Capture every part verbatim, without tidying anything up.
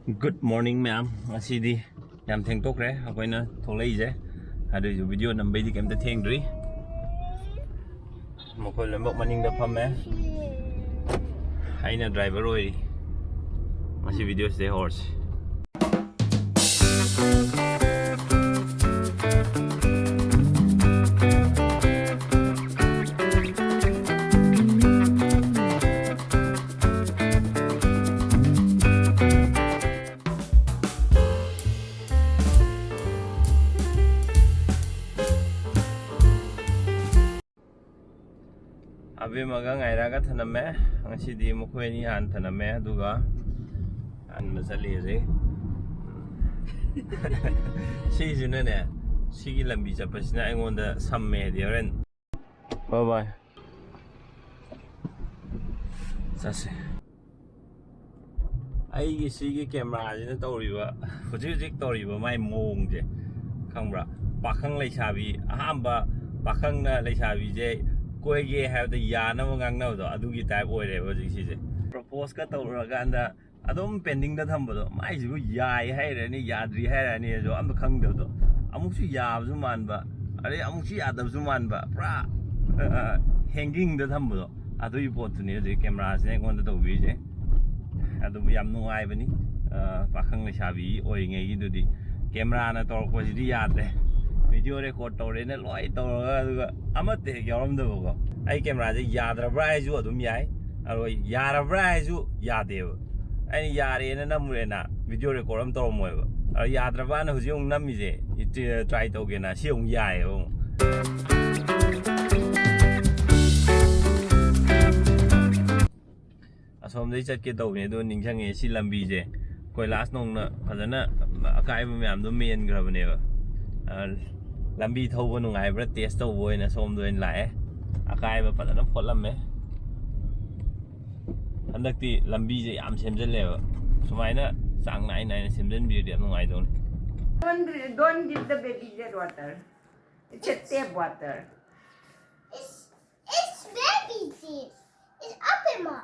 Good morning ꯃꯌꯥꯝ꯫ ꯉꯁꯤꯗꯤ ꯌꯥꯝ ꯊꯦꯡꯗꯣꯛꯈ꯭ꯔꯦ ꯑꯩꯈꯣꯏꯅ ꯊꯣꯛꯂꯛꯏꯁꯦ꯫ ꯑꯗꯨꯏꯁꯨ ꯚꯤꯗꯤꯑꯣ ꯅꯝꯕꯩꯗꯤ ꯀꯩꯝꯇ ꯊꯦꯡꯗ꯭ꯔꯤ꯫ ꯃꯈꯣꯏ ꯂꯣꯏꯅꯃꯛ ꯃꯅꯤꯡꯗ ꯐꯝꯃꯦ꯫ ꯑꯩꯅ ꯗ꯭ꯔꯥꯏꯚꯔ ꯑꯣꯏꯔꯤ꯫ ꯉꯁꯤ ꯚꯤꯗꯤꯑꯣꯁꯤꯗꯩ ꯍꯧꯔꯁꯤ꯫ ꯑꯕꯦꯝꯃꯒ ꯉꯥꯏꯔꯥꯒ ꯊꯅꯝꯃꯦ꯫ ꯉꯁꯤꯗꯤ ꯃꯈꯣꯏ ꯑꯅꯤ ꯍꯥꯟꯅ ꯊꯅꯝꯃꯦ, ꯑꯗꯨꯒ ꯍꯟꯕ ꯆꯠꯂꯤ ꯍꯧꯖꯤꯛ꯫ ꯁꯤꯁꯤꯅꯅꯦ, ꯁꯤꯒꯤ ꯂꯝꯕꯤ ꯆꯠꯄꯁꯤꯅ ꯑꯩꯉꯣꯟꯗ ꯁꯝꯃꯦ ꯍꯥꯏꯗꯤ ꯍꯣꯔꯦꯟ꯫ ꯕꯥꯏ ꯕꯥꯏ꯫ ꯆꯠꯁꯦ꯫ ꯑꯩꯒꯤ ꯁꯤꯒꯤ ꯀꯦꯃꯦꯔꯥꯁꯤꯅ ꯇꯧꯔꯤꯕ, ꯍꯧꯖꯤꯛ ꯍꯧꯖꯤꯛ ꯇꯧꯔꯤꯕ ꯃꯥꯏ ꯃꯑꯣꯡꯁꯦ ꯈꯪꯕ꯭ꯔꯥ? ꯄꯥꯈꯪ ꯂꯩꯁꯥꯕꯤ, ꯑꯍꯥꯟꯕ ꯄꯥꯈꯪꯅ ꯂꯩꯁꯥꯕꯤꯁꯦ ꯀꯣꯏꯒꯦ ꯍꯥꯏꯕꯗ ꯌꯥꯅꯕ ꯉꯥꯡꯅꯕꯗꯣ, ꯑꯗꯨꯒꯤ ꯇꯥꯏꯞ ꯑꯣꯏꯔꯦꯕ ꯍꯧꯖꯤꯛ ꯁꯤꯁꯦ꯫ ꯄ꯭ꯔꯣꯄꯣꯁꯀ ꯇꯧꯔꯀꯥꯟꯗ ꯑꯗꯨꯝ ꯄꯦꯟꯗꯤꯡꯗ ꯊꯝꯕꯗꯣ, ꯃꯥꯏꯁꯤꯕꯨ ꯌꯥꯏ ꯍꯥꯏꯔꯅꯤ, ꯌꯥꯗ꯭ꯔꯤ ꯍꯥꯏꯔꯅꯤ ꯑꯗꯣ ꯑꯝꯇ ꯈꯪꯗꯕꯗꯣ, ꯑꯃꯨꯛꯁꯨ ꯌꯥꯕꯁꯨ ꯃꯥꯟꯕ, ꯑꯗꯩ ꯑꯃꯨꯛꯁꯨ ꯌꯥꯗꯕꯁꯨ ꯃꯥꯟꯕ, ꯄꯨꯔꯥ ꯍꯦꯡꯒꯤꯡꯗ ꯊꯝꯕꯗꯣ, ꯑꯗꯨꯒꯤ ꯄꯣꯠꯇꯨꯅꯤ ꯍꯧꯖꯤꯛ ꯀꯦꯃꯦꯔꯥꯁꯤꯅ ꯑꯩꯉꯣꯟꯗ ꯇꯧꯕꯤꯔꯤꯁꯦ꯫ ꯑꯗꯨꯕꯨ ꯌꯥꯝ ꯅꯨꯡꯉꯥꯏꯕꯅꯤ꯫ ꯑ, ꯄꯥꯈꯪ ꯂꯩꯁꯥꯕꯤ ꯑꯣꯏꯔꯤꯉꯩꯒꯤꯗꯨꯗꯤ ꯀꯦꯃꯦꯔꯥꯅ ꯇꯧꯔꯛꯄꯁꯤꯗꯤ ꯌꯥꯗ꯭ꯔꯦ꯫ ꯚꯤꯗꯤꯑꯣ ꯔꯦꯀꯣꯔꯠ ꯇꯧꯔꯦꯅ ꯂꯣꯏ ꯇꯧꯔꯒ, ꯑꯗꯨꯒ ꯑꯃꯠꯇ ꯍꯦꯛ ꯌꯥꯎꯔꯝꯗꯕꯀꯣ꯫ ꯑꯩ ꯀꯦꯃꯦꯔꯥꯁꯦ ꯌꯥꯗ꯭ꯔꯕ꯭ꯔꯥ ꯍꯥꯏꯁꯨ ꯑꯗꯨꯝ ꯌꯥꯏ, ꯑꯗꯨꯒ ꯌꯥꯔꯕ꯭ꯔꯥ ꯍꯥꯏꯁꯨ ꯌꯥꯗꯦꯕ꯫ ꯑꯩꯅ ꯌꯥꯔꯦꯅ ꯅꯝꯃꯨꯔꯦꯅ ꯚꯤꯗꯤꯑꯣ ꯔꯦꯀꯣꯔꯠ ꯑꯃ ꯇꯧꯔꯝꯃꯣꯏꯕ꯫ ꯑꯗꯣ ꯌꯥꯗ꯭ꯔꯕꯅ ꯍꯧꯖꯤꯛ ꯑꯃꯨꯛ ꯅꯝꯃꯤꯁꯦ, ꯇ꯭ꯔꯥꯏ ꯇꯧꯒꯦꯅ, ꯁꯤ ꯑꯃꯨꯛ ꯌꯥꯏꯌꯦꯕ ꯑꯃꯨꯛ꯫ ꯑꯁꯣꯝꯗꯩ ꯆꯠꯀꯦ ꯇꯧꯕꯅꯦ, ꯑꯗꯣ ꯅꯤꯡꯁꯤꯡꯉꯦ ꯁꯤ ꯂꯝꯕꯤꯁꯦ ꯀꯣꯏꯂꯥꯁ ꯅꯣꯡꯅ ꯐꯖꯅ ꯑꯀꯥꯏꯕ ꯃꯌꯥꯝꯗꯣ ꯃꯦꯟꯈ꯭ꯔꯕꯅꯦꯕ꯫ ꯑ, ꯂꯝꯕꯤ ꯊꯧꯕ ꯅꯨꯡꯉꯥꯏꯕ꯭ꯔꯥ ꯇꯦꯁ ꯇꯧꯕ ꯑꯣꯏꯅ ꯁꯣꯝꯗ ꯑꯣꯏꯅ ꯂꯥꯛꯑꯦ꯫ ꯑꯀꯥꯏꯕ ꯐꯖꯅ ꯐꯣꯠꯂꯝꯃꯦ꯫ ꯍꯟꯗꯛꯇꯤ ꯂꯝꯕꯤꯁꯦ ꯌꯥꯝ ꯁꯦꯝꯖꯤꯜꯂꯦꯕ꯫ ꯁꯨꯃꯥꯏꯅ ꯆꯥꯡ ꯅꯥꯏ ꯅꯥꯏꯅ ꯁꯦꯝꯖꯤꯟꯕꯤꯔꯗꯤ ꯌꯥꯝ ꯅꯨꯡꯉꯥꯏꯗꯧꯅꯤ꯫ Don't, don't give the baby that water. It's a tap water. It's, it's baby teeth. It's up in my.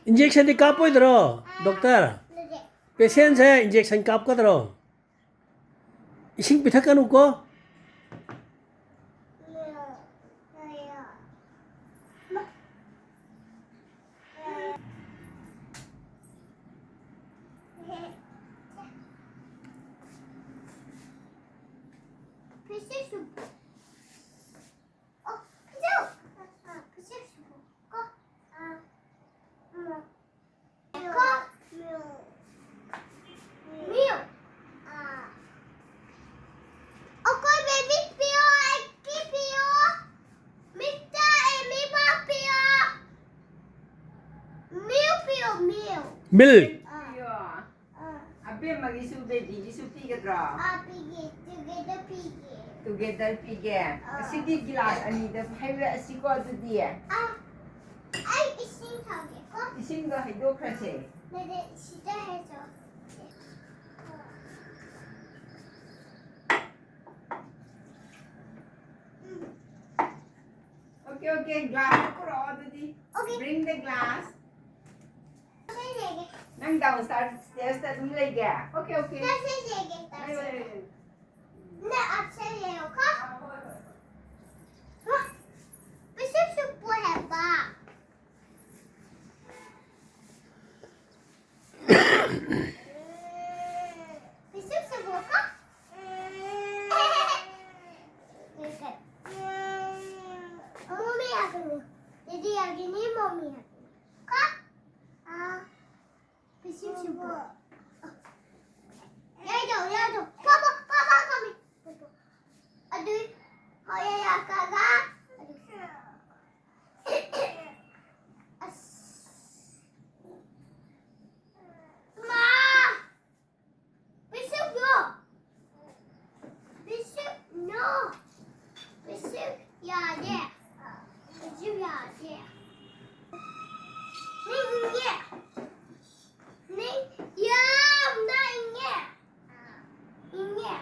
ꯏꯟꯖꯦꯛꯁꯟꯗꯤ ꯀꯥꯞꯄꯣꯏꯗ꯭ꯔꯣ, ꯗꯣꯛꯇꯔ? ꯄꯦꯁꯦꯟꯁꯦ ꯏꯟꯖꯦꯛꯁꯟ ꯀꯥꯞꯀꯗ꯭ꯔꯣ? ꯏꯁꯤꯡ ꯄꯤꯊꯛꯀꯅꯨꯀꯣ꯫ ꯑꯩꯈꯣꯏ ꯕꯦꯕꯤ ꯄꯤꯌꯣ, ꯑꯩꯒꯤ ꯄꯤꯌꯣ꯫ ꯃꯤꯠꯇ ꯑꯦꯃꯤ ꯄꯤꯌꯣ꯫ ꯃꯤꯜ ꯄꯤꯌꯣ, ꯃꯤꯜ꯫ ꯃꯤꯜ꯫ ꯑꯥ꯫ ꯄꯤꯌꯣ꯫ ꯑꯥ꯫ ꯑꯕꯦꯝꯃꯒꯤꯁꯨ ꯕꯦꯕꯤꯒꯤꯁꯨ ꯄꯤꯒꯗ꯭ꯔꯣ? ꯑꯥ, ꯄꯤꯒꯦ꯫ Together ꯄꯤꯒꯦ꯫ Together ꯄꯤꯒꯦ꯫ ꯑꯥ꯫ ꯑꯁꯤꯗꯤ ꯒꯤꯂꯥꯁ ꯑꯅꯤꯗ ꯍꯩꯔꯛꯑꯁꯤꯀꯣ ꯑꯗꯨꯗꯤ꯫ ꯑꯥ꯫ ꯑꯩ ꯏꯁꯤꯡ ꯊꯛꯀꯦꯀꯣ꯫ ꯏꯁꯤꯡꯗꯣ ꯍꯩꯗꯣꯛꯈ꯭ꯔꯁꯦ꯫ ꯅꯠꯇꯦ, ꯁꯤꯗ ꯍꯩꯗꯣꯛ꯫ Okay, okay, glass ꯄꯨꯔꯛꯑꯣ ꯑꯗꯨꯗꯤ꯫ Okay. Bring the glass. ꯅꯪ downstairs ꯇ ꯑꯗꯨꯝ ꯂꯩꯒꯦ? Okay, okay. ꯂꯩ, ꯂꯩ, ꯂꯩ, ꯂꯩ꯫ ꯅꯪ upstairs ꯂꯩꯌꯣꯀꯣ꯫ ꯄꯤꯁꯨꯝ ꯁꯨꯞꯄꯣ ꯍꯥꯏꯕ꯫ ꯄꯤꯁꯨꯝ ꯁꯨꯞꯄꯣꯀꯣ꯫ ꯃꯣꯃꯤ ꯍꯥꯏꯒꯅꯤ꯫ ꯗꯤꯗꯤ ꯍꯥꯏꯒꯅꯤ, ꯃꯣꯃꯤ ꯍꯥꯏꯒꯅꯤ꯫ ꯀꯣ? ꯑꯥ꯫ ꯄꯤꯁꯨꯝ ꯁꯨꯞꯄꯣ꯫ ꯌꯥꯏꯗꯣ, ꯌꯥꯏꯗꯣ꯫ ꯄꯥꯄꯥ, ꯄꯥꯄꯥ ꯀꯃꯤ꯫ ꯑꯗꯨ ꯍꯣꯏ ꯌꯥꯀꯥꯒ꯫ ꯑꯁ꯫ ꯃꯥ! ꯄꯤꯁꯨꯝꯗꯣ! ꯄꯤꯁꯨꯝ, no! ꯄꯤꯁꯨꯝ ꯌꯥꯗꯦ꯫ ꯄꯤꯁꯨꯝ ꯌꯥꯗꯦ꯫ ꯅꯪ ꯏꯪꯉꯦ꯫ ꯅꯪ ꯌꯥꯝꯅ ꯏꯪꯉꯦ꯫ ꯏꯪꯉꯦ꯫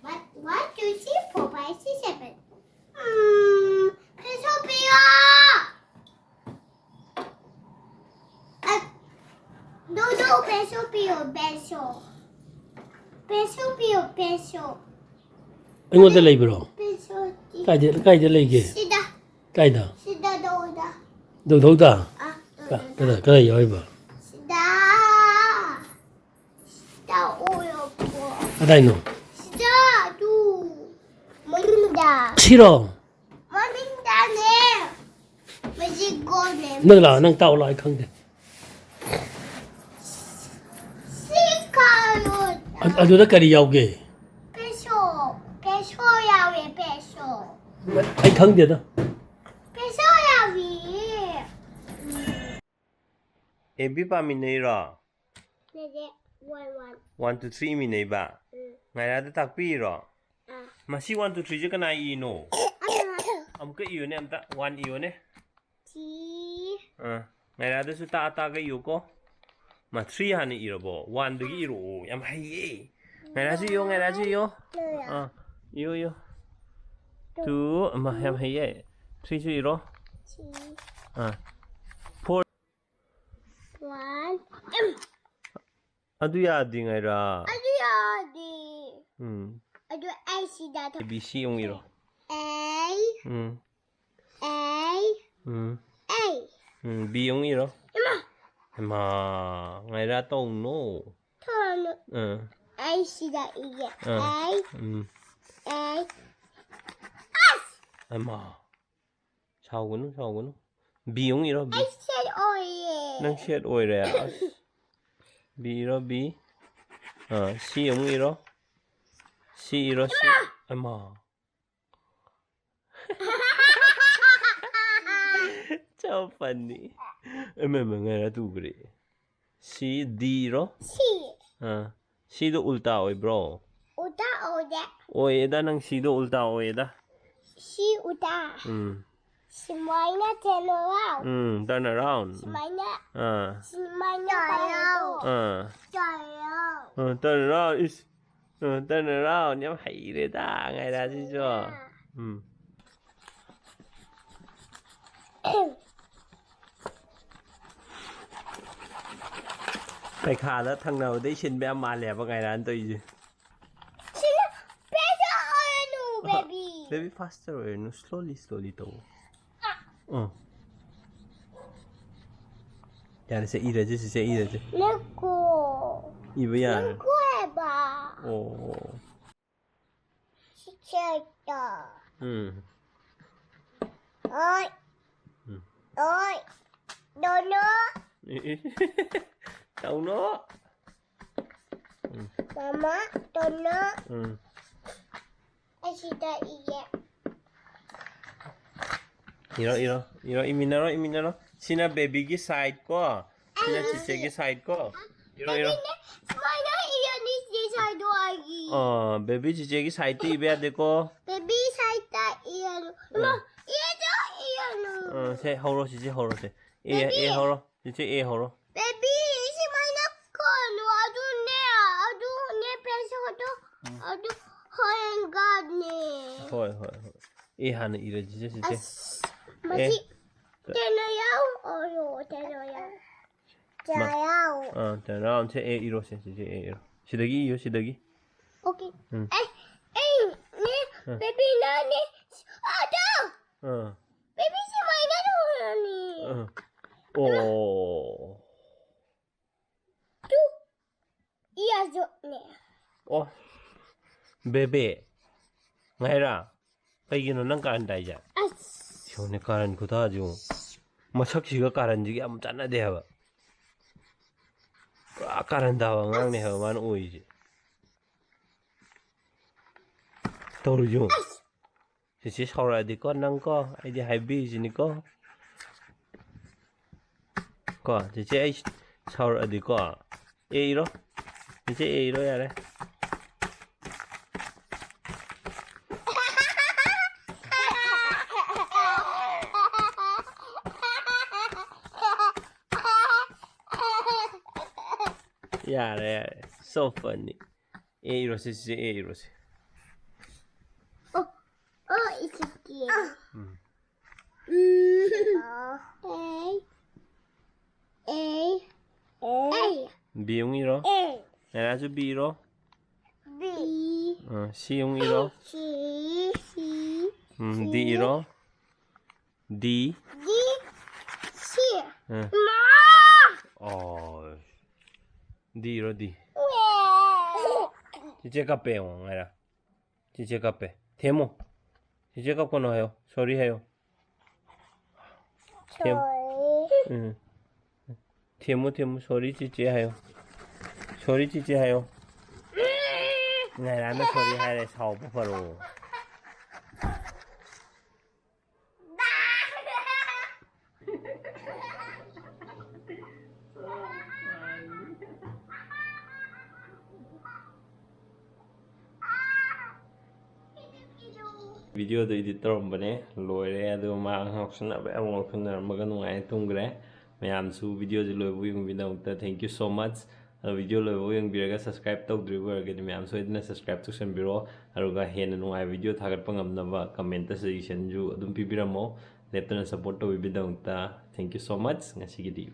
One, one, two, three, four, five, six, seven. ꯎꯝ, ꯄꯦꯁꯣ ꯄꯤꯌꯣ꯫ ꯑ, ꯗꯣꯗꯣ, ꯄꯦꯁꯣ ꯄꯤꯌꯣ, ꯄꯦꯁꯣ꯫ ꯄꯦꯁꯣ ꯄꯤꯌꯣ, ꯄꯦꯁꯣ꯫ ꯑꯩꯉꯣꯟꯗ ꯂꯩꯕ꯭ꯔꯣ? ꯄꯦꯁꯣ ꯇꯤ-, ꯀꯥꯏꯗ, ꯀꯥꯏꯗ ꯂꯩꯒꯦ? ꯁꯤꯗ꯫ ꯀꯥꯏꯗ? ꯁꯤꯗ ꯗꯣꯗ꯫ ꯗꯧꯗꯧꯗ? ꯑ, ꯀ-, ꯗꯣꯗ꯫ ꯀꯗꯥꯏ, ꯀꯗꯥꯏ ꯌꯥꯎꯔꯤꯕ? ꯁꯤꯗ꯫ ꯁꯤꯗ ꯑꯣꯏꯔꯕꯣ? ꯀꯗꯥꯏꯅꯣ? ꯁꯤꯗ, ꯑꯗꯨ꯫ ꯃꯅꯨꯡꯗ꯫ ꯁꯤꯔꯣ? ꯃꯅꯨꯡꯗꯅꯦ꯫ ꯃꯁꯤ ꯒꯣꯜꯅꯦ꯫ ꯅꯪ ꯂꯥꯛꯑꯣ, ꯅꯪ ꯇꯥꯛꯑꯣ ꯂꯥꯛꯑꯣ, ꯑꯩ ꯈꯪꯗꯦ꯫ ꯁꯤ ꯀꯥꯔꯣꯠ꯫ ꯑ-, ꯑꯗꯨꯗ ꯀꯔꯤ ꯌꯥꯎꯒꯦ? ꯄꯦꯁꯣ, ꯄꯦꯁꯣ ꯌꯥꯎꯋꯦ, ꯄꯦꯁꯣ꯫ ꯑꯩ ꯈꯪꯗꯦꯗ꯫ ꯄꯦꯁꯣ ꯌꯥꯎꯏ꯫ ꯑꯦ ꯕꯤ ꯄꯥꯃꯤꯟꯅꯩꯔꯣ? ꯅꯠꯇꯦ, one, one. One, two, three ꯏꯃꯤꯟꯅꯩꯕ? ꯎꯝ꯫ ꯉꯥꯏꯔꯥꯗ ꯇꯥꯛꯄꯤꯔꯣ? ꯑꯥ꯫ ꯃꯁꯤ ꯋꯥꯟ, ꯇꯨ, ꯊ꯭ꯔꯤꯁꯦ ꯀꯅꯥ ꯏꯅꯣ? ꯑꯃ꯫ ꯑꯃꯨꯛꯀ ꯏꯌꯨꯅꯦ ꯑꯝꯇ꯫ ꯋꯥꯟ ꯏꯌꯨꯅꯦ꯫ ꯇꯤ꯫ ꯑꯥ꯫ ꯉꯥꯏꯔꯥꯗꯁꯨ ꯇꯥꯛꯑ ꯇꯥꯛꯑꯒ ꯏꯌꯨꯀꯣ꯫ ꯃꯥ ꯊ꯭ꯔꯤ ꯍꯥꯟꯅ ꯏꯔꯕꯣ? ꯋꯥꯟꯗꯒꯤ ꯏꯔꯛꯑꯣ꯫ ꯌꯥꯝ ꯍꯩꯌꯦ꯫ ꯉꯥꯏꯔꯥꯁꯨ ꯏꯌꯣ, ꯉꯥꯏꯔꯥꯁꯨ ꯏꯌꯣ꯫ ꯂꯣꯏꯔꯦ꯫ ꯑꯥ, ꯏꯌꯣ, ꯏꯌꯣ꯫ ꯇꯨ꯫ ꯇꯨ, ꯑꯃ ꯌꯥꯝ ꯍꯩꯌꯦ꯫ ꯊ꯭ꯔꯤꯁꯨ ꯏꯔꯣ꯫ ꯊ꯭ꯔꯤ꯫ ꯑꯥ꯫ ꯐꯣꯔ꯫ ꯋꯥꯟ꯫ ꯑꯦꯝ꯫ ꯑꯗꯨ ꯌꯥꯗ꯭ꯔꯤꯉꯩꯔꯥ? ꯑꯗꯨ ꯌꯥꯗꯦ꯫ ꯎꯝ꯫ ꯑꯗꯨ ꯑꯩ ꯁꯤꯗ ꯊꯝ-, ꯑꯦ ꯕꯤ ꯁꯤ ꯑꯃꯨꯛ ꯏꯔꯣ꯫ ꯑꯦ꯫ ꯎꯝ꯫ ꯑꯦ꯫ ꯎꯝ꯫ ꯑꯦ꯫ ꯎꯝ, ꯕꯤ ꯑꯃꯨꯛ ꯏꯔꯣ꯫ ꯏꯃꯥ꯫ ꯍꯩꯃꯥ, ꯉꯥꯏꯔꯥ ꯇꯧꯅꯣ꯫ ꯊꯣꯔꯅꯨ꯫ ꯎꯝ꯫ ꯑꯩ ꯁꯤꯗ ꯏꯒꯦ꯫ ꯑꯥ꯫ ꯑꯦ꯫ ꯎꯝ꯫ ꯑꯦ꯫ ꯑꯁ! ꯍꯩꯃꯥ꯫ ꯁꯥꯎꯒꯅꯨ, ꯁꯥꯎꯒꯅꯨ꯫ ꯕꯤ ꯑꯃꯨꯛ ꯏꯔꯣ, ꯕꯤ꯫ ꯑꯩ ꯁꯦꯠ ꯑꯣꯏꯌꯦ꯫ ꯅꯪ ꯁꯦꯠ ꯑꯣꯏꯔꯦ? ꯑꯁ꯫ ꯕꯤ ꯏꯔꯣ, ꯕꯤ꯫ ꯑꯥ, ꯁꯤ ꯑꯃꯨꯛ ꯏꯔꯣ꯫ ꯁꯤ ꯏꯔꯣ, ꯁꯤ꯫ ꯏꯃꯥ! ꯍꯩꯃꯥ꯫ So funny. ꯏꯃꯥ, ꯏꯃꯥ, ꯉꯥꯏꯔꯥ ꯇꯨꯈ꯭ꯔꯦ꯫ ꯁꯤ ꯗꯤ ꯏꯔꯣ? ꯁꯤ꯫ ꯑꯥ, ꯁꯤꯗꯣ ꯎꯜꯇꯥ ꯑꯣꯏꯕ꯭ꯔꯣ? ꯎꯜꯇꯥ ꯑꯣꯏꯗꯦ꯫ ꯑꯣꯏꯌꯦꯗ, ꯅꯪ ꯁꯤꯗꯣ ꯎꯜꯇꯥ ꯑꯣꯏꯌꯦꯗ꯫ ꯁꯤ ꯎꯜꯇꯥ꯫ ꯎꯝ꯫ ꯁꯨꯃꯥꯏꯅ turn around. ꯎꯝ, turn around. ꯁꯨꯃꯥꯏꯅ ꯑꯥ. ꯁꯨꯃꯥꯏꯅ ꯇꯧꯔꯣ. ꯑꯥ. ꯇꯧꯔꯣ. ꯑꯥ, turn around. ꯏꯁ. ꯑꯥ, turn around. ꯌꯥꯝ ꯍꯩꯔꯦꯗ, ꯉꯥꯏꯔꯥꯁꯤꯁꯨ. ꯎꯝ. ꯄꯩꯈꯥꯗ ꯊꯪꯅꯕꯗꯩ ꯁꯤꯟꯕ ꯌꯥꯝ ꯃꯥꯜꯂꯦꯕ ꯉꯥꯏꯔꯥꯅ ꯇꯧꯔꯤꯁꯦ꯫ ꯁꯤꯅ pressure ꯑꯣꯏꯔꯅꯨ, baby. Baby, faster ꯑꯣꯏꯔꯅꯨ, slowly, slowly ꯇꯧ꯫ ꯑꯥ꯫ ꯌꯥꯔꯦ, ꯁꯦ ꯏꯔꯁꯦ, ꯁꯤꯁꯦ ꯏꯔꯁꯦ꯫ ꯅꯪꯀꯣ꯫ ꯏꯕ ꯌꯥꯔꯦ꯫ ꯅꯪꯀꯣ ꯍꯥꯏꯕ꯫ ꯑꯣ꯫ ꯁꯤꯁꯦꯗ꯫ ꯎꯝ꯫ ꯑꯣꯏ꯫ ꯎꯝ꯫ ꯑꯣꯏ꯫ ꯗꯣꯅꯣ꯫ E, E. ꯇꯧꯅꯣ꯫ ꯃꯃꯥ, ꯗꯣꯅꯣ꯫ ꯎꯝ꯫ ꯑꯁꯤꯗ ꯏꯒꯦ꯫ ꯏꯔꯣ, ꯏꯔꯣ, ꯏꯔꯣ, ꯏꯃꯤꯟꯅꯔꯣ, ꯏꯃꯤꯟꯅꯔꯣ꯫ ꯁꯤꯅ babyꯒꯤ side ꯀꯣ, ꯁꯤꯅ ꯆꯤꯆꯦꯒꯤ side ꯀꯣ꯫ ꯏꯔꯣ, ꯏꯔꯣ꯫ ꯁꯨꯃꯥꯏꯅ ꯏꯔꯅꯤ, ꯁꯤ sideꯗꯣ ꯑꯩꯒꯤ꯫ ꯑꯥ, baby ꯆꯤꯆꯦꯒꯤ sideꯇ ꯏꯕ ꯌꯥꯗꯦꯀꯣ꯫ Baby sideꯇ ꯏꯔꯅꯨ꯫ ꯏꯃꯥ, ꯏꯔꯁꯨ ꯏꯔꯅꯨ꯫ ꯑꯥ, ꯁꯦ ꯍꯧꯔꯣ, ꯆꯤꯆꯦ ꯍꯧꯔꯣ, ꯁꯦ꯫ A, A ꯍꯧꯔꯣ, ꯆꯤꯆꯦ A ꯍꯧꯔꯣ꯫ Baby, ꯁꯨꯃꯥꯏꯅ ꯀꯣꯅꯨ, ꯑꯗꯨꯅꯦ, ꯑꯗꯨꯅꯦ pressureꯗꯣ, ꯑꯗꯨ ꯍꯣꯔꯦꯟꯒꯅꯦ꯫ ꯍꯣꯏ, ꯍꯣꯏ, ꯍꯣꯏ꯫ A ꯍꯥꯟꯅ ꯏꯔꯁꯤꯁꯦ, ꯆꯤꯆꯦ꯫ ꯑꯁ, ꯃꯁꯤ ꯇꯦꯅꯣ ꯌꯥꯎ, ꯑꯣ, ꯇꯦꯅꯣ ꯌꯥꯎ꯫ ꯆꯥ ꯌꯥꯎ꯫ ꯑꯥ, turn around ꯁꯦ, A ꯏꯔꯣꯁꯦ, ꯆꯤꯆꯦ A ꯏꯔꯣ꯫ ꯁꯤꯗꯒꯤ ꯏꯌꯣ, ꯁꯤꯗꯒꯤ꯫ Okay. ꯎꯝ꯫ ꯑꯩ, ꯑꯩꯅꯦ, ꯑꯥ꯫ babyꯅꯅꯦ, ꯑꯗꯣ, ꯑꯥ꯫ baby ꯁꯨꯃꯥꯏꯅ ꯇꯧꯔꯅꯤ꯫ ꯑꯥ꯫ ꯑꯣ꯫ ꯇꯨ, ꯏꯌꯥꯖꯣꯅꯦ꯫ ꯑꯣ꯫ Baby꯫ ꯉꯥꯏꯔꯥ꯫ ꯀꯩꯒꯤꯅꯣ ꯅꯪ ꯀꯥꯔꯟ ꯇꯥꯏꯁꯦ? ꯑꯁ꯫ ꯌꯦꯡꯉꯨꯅꯦ, ꯀꯥꯔꯟ ꯈꯨꯇꯥꯁꯦ ꯌꯦꯡꯉꯨ꯫ ꯃꯁꯛꯁꯤꯒ ꯀꯥꯔꯟꯁꯤꯒ ꯌꯥꯝ ꯆꯥꯟꯅꯗꯦ ꯍꯥꯏꯕ꯫ ꯄꯨꯔꯥ ꯀꯥꯔꯟ ꯇꯥꯕ ꯑꯉꯥꯡꯅꯦ ꯍꯥꯏꯕ ꯃꯥꯅ ꯑꯣꯏꯔꯤꯁꯦ꯫ ꯇꯧꯔꯤꯁꯦ ꯌꯦꯡꯉꯨ꯫ ꯆꯤꯆꯦ ꯁꯥꯎꯔꯛꯑꯗꯤꯀꯣ ꯅꯪꯀꯣ, ꯑꯩꯗꯤ ꯍꯥꯏꯕꯤꯔꯤꯁꯤꯅꯤꯀꯣ꯫ ꯀꯣ, ꯆꯤꯆꯦ ꯑꯩ ꯁꯥꯎꯔꯛꯑꯗꯤꯀꯣ꯫ A ꯏꯔꯣ꯫ ꯆꯤꯆꯦ A ꯏꯔꯣ ꯌꯥꯔꯦ꯫ ꯌꯥꯔꯦ, ꯌꯥꯔꯦ. So funny. ꯑꯦ ꯏꯔꯣꯁꯦ, ꯆꯤꯆꯦ ꯑꯦ ꯏꯔꯣꯁꯦ. Oh, it's a game. Um. Mm. A. A. A. B ꯑꯃꯨꯛ ꯏꯔꯣ. A. ꯅꯅꯥꯁꯨ ꯕꯤ ꯏꯔꯣ. B. ꯑ, ꯁꯤ ꯑꯃꯨꯛ ꯏꯔꯣ. C. C. ꯎꯝ, ꯗꯤ ꯏꯔꯣ. ꯗꯤ. D. C. ꯑ. Ma. ꯑꯣ. ꯗꯤ ꯏꯔꯣ, ꯗꯤ. ꯆꯤꯆꯦ ꯀꯞꯄꯦ ꯌꯦꯡꯉꯣ, ꯉꯥꯏꯔ. ꯆꯤꯆꯦ ꯀꯞꯄꯦ. ꯊꯦꯝꯃꯣ. ꯆꯤꯆꯦ ꯀꯞꯀꯅꯣ ꯍꯥꯏꯌꯣ. ꯁꯣꯔꯤ ꯍꯥꯏꯌꯣ. ꯊꯦꯝ. Sorry. ꯎꯝ. ꯊꯦꯝꯃꯨ, ꯊꯦꯝꯃꯨ. ꯁꯣꯔꯤ ꯆꯤꯆꯦ ꯍꯥꯏꯌꯣ. ꯁꯣꯔꯤ ꯆꯤꯆꯦ ꯍꯥꯏꯌꯣ. ꯉꯥꯏꯔꯥꯅ ꯁꯣꯔꯤ ꯍꯥꯏꯔꯦ, ꯁꯥꯎꯕ ꯐꯔꯣ. ꯚꯤꯗꯤꯑꯣꯗꯣ ꯏꯗꯤꯠ ꯇꯧꯔꯝꯕꯅꯦ, ꯂꯣꯏꯔꯦ꯫ ꯑꯗꯨꯒ ꯃꯥ ꯉꯥꯎꯁꯟꯅꯕ ꯌꯥꯝ ꯉꯥꯎꯁꯟꯅꯔꯝꯃꯒ ꯅꯨꯡꯉꯥꯏꯅ ꯇꯨꯝꯈ꯭ꯔꯦ꯫ ꯃꯌꯥꯝꯁꯨ ꯚꯤꯗꯤꯑꯣꯁꯦ ꯂꯣꯏꯕ ꯌꯦꯡꯕꯤꯗꯃꯛꯇ thank you so much꯫ ꯑꯗꯣ ꯚꯤꯗꯤꯑꯣ ꯂꯣꯏꯕ ꯌꯦꯡꯕꯤꯔꯒ subscribe ꯇꯧꯗ꯭ꯔꯤꯕ ꯑꯣꯏꯔꯒꯗꯤ ꯃꯌꯥꯝ ꯁꯣꯏꯗꯅ subscribe ꯇꯧꯁꯟꯕꯤꯔꯣ꯫ ꯑꯗꯨꯒ ꯍꯦꯟꯅ ꯅꯨꯡꯉꯥꯏꯕ ꯚꯤꯗꯤꯑꯣ ꯊꯥꯒꯠꯄ ꯉꯝꯅꯕ comment suggestionꯁꯨ ꯑꯗꯨꯝ ꯄꯤꯕꯤꯔꯝꯃꯣ꯫ ꯂꯦꯞꯇꯅ support ꯇꯧꯕꯤꯕꯒꯤꯗꯃꯛꯇ thank you so much꯫ ꯉꯁꯤꯒꯤꯗꯤ